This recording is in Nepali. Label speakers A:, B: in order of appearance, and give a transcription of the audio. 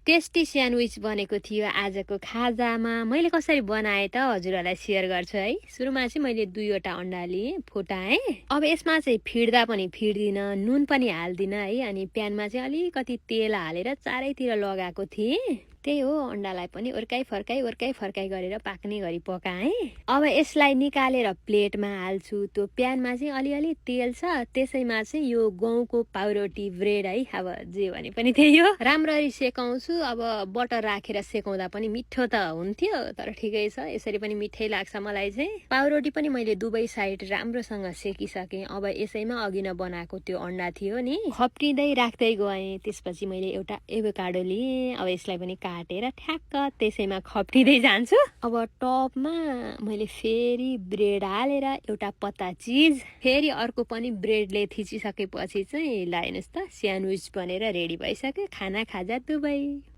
A: टेस्टी स्यान्डविच बनेको थियो आजको खाजामा। मैले कसरी बनाएँ त हजुरहरूलाई सेयर गर्छु है। सुरुमा चाहिँ मैले 2वटा अन्डा लिएँ, फुटाएँ। अब यसमा चाहिँ फिट्दा पनि फिट्दिनँ, नुन पनि हाल्दिनँ है। अनि प्यानमा चाहिँ अलिकति तेल हालेर चारैतिर लगाएको थिएँ। त्यही हो, अन्डालाई पनि ओर्काइ फर्काइ गरेर पाक्ने गरी पकाएँ। अब यसलाई निकालेर प्लेटमा हाल्छु। त्यो प्यानमा चाहिँ अलिअलि तेल छ, त्यसैमा चाहिँ यो गहुँको पाउरोटी ब्रेड है, अब जे भने पनि त्यही हो, राम्ररी सेकाउँछु। अब बटर राखेर सेकाउँदा पनि मिठो त हुन्थ्यो, तर ठिकै छ, यसरी पनि मिठै लाग्छ मलाई चाहिँ। पाउरोटी पनि मैले दुवै साइड राम्रोसँग सेकिसकेँ। अब यसैमा अघि न बनाएको त्यो अन्डा थियो नि, खप्टिँदै राख्दै गएँ। त्यसपछि मैले एउटा एभोकाडो लिएँ। अब यसलाई पनि काटेर ठ्याक्क त्यसैमा खप्टिँदै जान्छु। अब टपमा मैले फेरि ब्रेड हालेर एउटा पत्ता चिज, फेरि अर्को पनि ब्रेडले थिचिसकेपछि चाहिँ ल हेर्नुहोस् त, स्यान्डविच बनेर रेडी भइसक्यो। खाना खाजा दुबई।